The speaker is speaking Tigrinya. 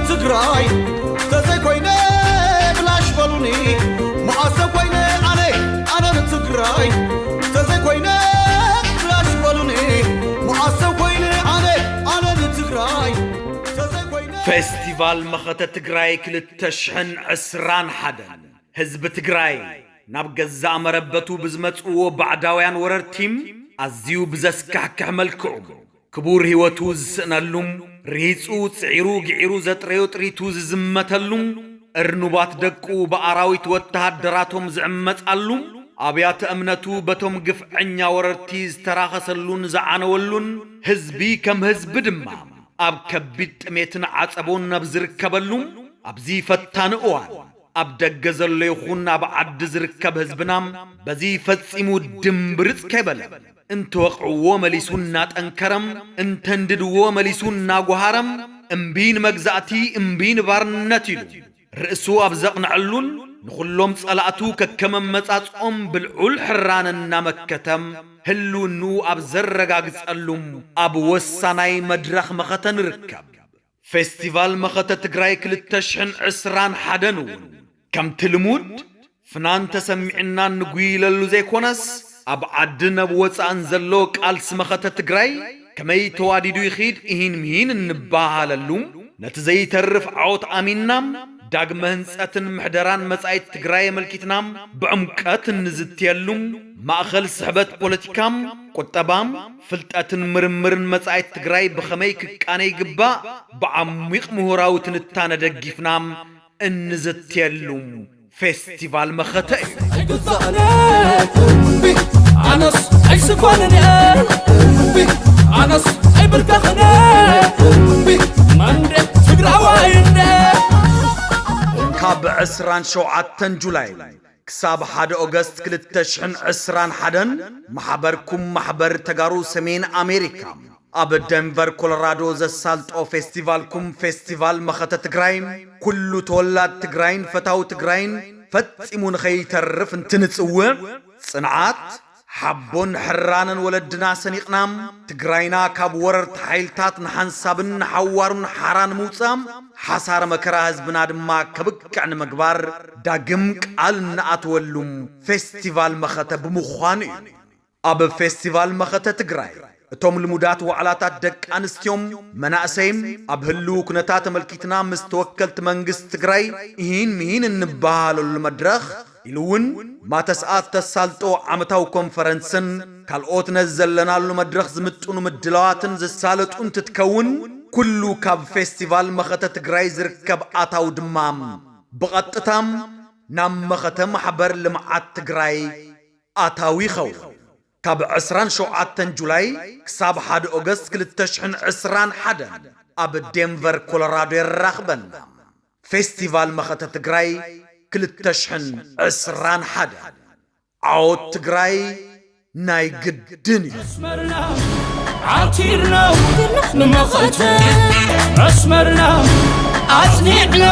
ትግራይ ተዘይኮይነ ብላሽ በሉኒ። መዓሰ ኮይነ ኣነ ኣነ ንትግራይ ተዘይኮይነ ብላሽ በሉኒ። መዓሰ ኮይነ ኣነ ኣነ ንትግራይ ተዘይኮይነ ፌስቲቫል መኸተ ትግራይ ክልተ ሽሕን ዕስራን ሓደን። ህዝቢ ትግራይ ናብ ገዛእ መረበቱ ብዝመጽእዎ ባዕዳውያን ወረርቲ ኣዝዩ ብዘስካሕክሕ መልክዑ ክቡር ህይወቱ ዝስእነሉ፣ ርሂጹ ጽዒሩ ግዒሩ ዘጥረዮ ጥሪቱ ዝዝመተሉ፣ እርኑባት ደቁ ብኣራዊት ወተሃደራቶም ዝዕመጻሉ፣ ኣብያተ እምነቱ በቶም ግፍዐኛ ወረርቲ ዝተራኸሰሉን ዝዓነወሉን፣ ህዝቢ ከም ህዝቢ ድማ ኣብ ከቢድ ጥሜትን ዓጸቦን ኣብ ዝርከበሉ ኣብዚ ፈታኒ እዋን፣ ኣብ ደገ ዘሎ ይኹን ኣብ ዓዲ ዝርከብ ህዝብና በዚ ፈጺሙ ድምብርጽ ከይበለ፣ እንተወቕዕዎ መሊሱ እናጠንከረ፣ እንተንድድዎ መሊሱ እናጓሃረ፣ እምቢ ንመግዛእቲ እምቢ ንባርነት ኢሉ ርእሱ ኣብ ዘቕንዐሉን ንኹሎም ጸላእቱ ከከመመጻጽኦም ብልዑል ሕራነ እናመከተ ህልውንኡ ኣብ ዘረጋግጸሉ ኣብ ወሳናይ መድረኽ መኸተ ንርከብ። ፌስቲቫል መኸተ ትግራይ ክልተ ሽሕን ዕስራን ሓደን እውን ከምቲ ልሙድ ፍናን ተሰሚዕናን ንጉይለሉ ዘይኮነስ፣ ኣብ ዓድን ኣብ ወጻእን ዘሎ ቃልሲ መኸተ ትግራይ ከመይ ተዋዲዱ ይኺድ እሂን ምሂን እንበሃሃለሉ፣ ነቲ ዘይተርፍ ዓወት ኣሚንና ዳግመ ህንጸትን ምሕደራን መጻኢት ትግራይ ኣመልኪትና ብዕምቀት እንዝትየሉ፣ ማእኸል ስሕበት ፖለቲካ፣ ቁጠባ፣ ፍልጠትን ምርምርን መጻኢት ትግራይ ብኸመይ ክቃነ ይግባእ ብዓሚቕ ምሁራዊ ትንታነ ደጊፍና እንዝትየሉ ፌስቲቫል መኸተ እዩ። ኣይግዛእነ እምቢ ኣነስ ኣይስኮንን እምቢ ኣነስ ኣይብርከኽነ እምቢ መንደ ትግራዋይነ ካብ ዕስራን ሸውዓተን ጁላይ ክሳብ ሓደ ኦገስት ክልተ ሽሕን ዕስራን ሓደን ማሕበርኩም ማሕበር ተጋሩ ሰሜን ኣሜሪካ ኣብ ደንቨር ኮሎራዶ ዘሳልጦ ፌስቲቫልኩም ፌስቲቫል መኸተ ትግራይ ኩሉ ተወላድ ትግራይን ፈታው ትግራይን ፈጺሙ ንኸይተርፍ እንትንጽውዕ ጽንዓት ሓቦን ሕራነን ወለድና ሰኒቕና ትግራይና ካብ ወረርቲ ሓይልታት ንሓንሳብን ንሓዋሩን ሓራ ንምውጻእ ሓሳረ መከራ ህዝብና ድማ ከብቅዕ ንምግባር ዳግም ቃል እንኣትወሉ ፌስቲቫል መኸተ ብምዃኑ እዩ። ኣብ ፌስቲቫል መኸተ ትግራይ እቶም ልሙዳት ዋዕላታት ደቂ ኣንስትዮን መናእሰይን ኣብ ህልው ኩነታት ተመልኪትና ምስ ተወከልቲ መንግስቲ ትግራይ እሂን ምሂን እንበሃሃለሉ መድረኽ ኢሉ እውን ማተስኣት ተሳልጦ ዓመታዊ ኮንፈረንስን ካልኦት ነዚ ዘለናሉ መድረኽ ዝምጥኑ ምድላዋትን ዝሳለጡ እንትትከውን ኩሉ ካብ ፌስቲቫል መኸተ ትግራይ ዝርከብ ኣታዊ ድማ ብቐጥታ ናብ መኸተ ማሕበር ልምዓት ትግራይ ኣታዊ ይኸውን። ካብ ዕስራን ሸውዓተን ጁላይ ክሳብ ሓደ ኦገስት ክልተ ሽሕን ዕስራን ሓደን ኣብ ዴንቨር ኮሎራዶ የራኽበና። ፌስቲቫል መኸተ ትግራይ ክልተ ሽሕን ዕስራን ሓደን ዓወት ትግራይ ናይ ግድን እዩ። ኣስመርና ዓቲርና ንመኸተ ኣስመርና ኣጽኒዕና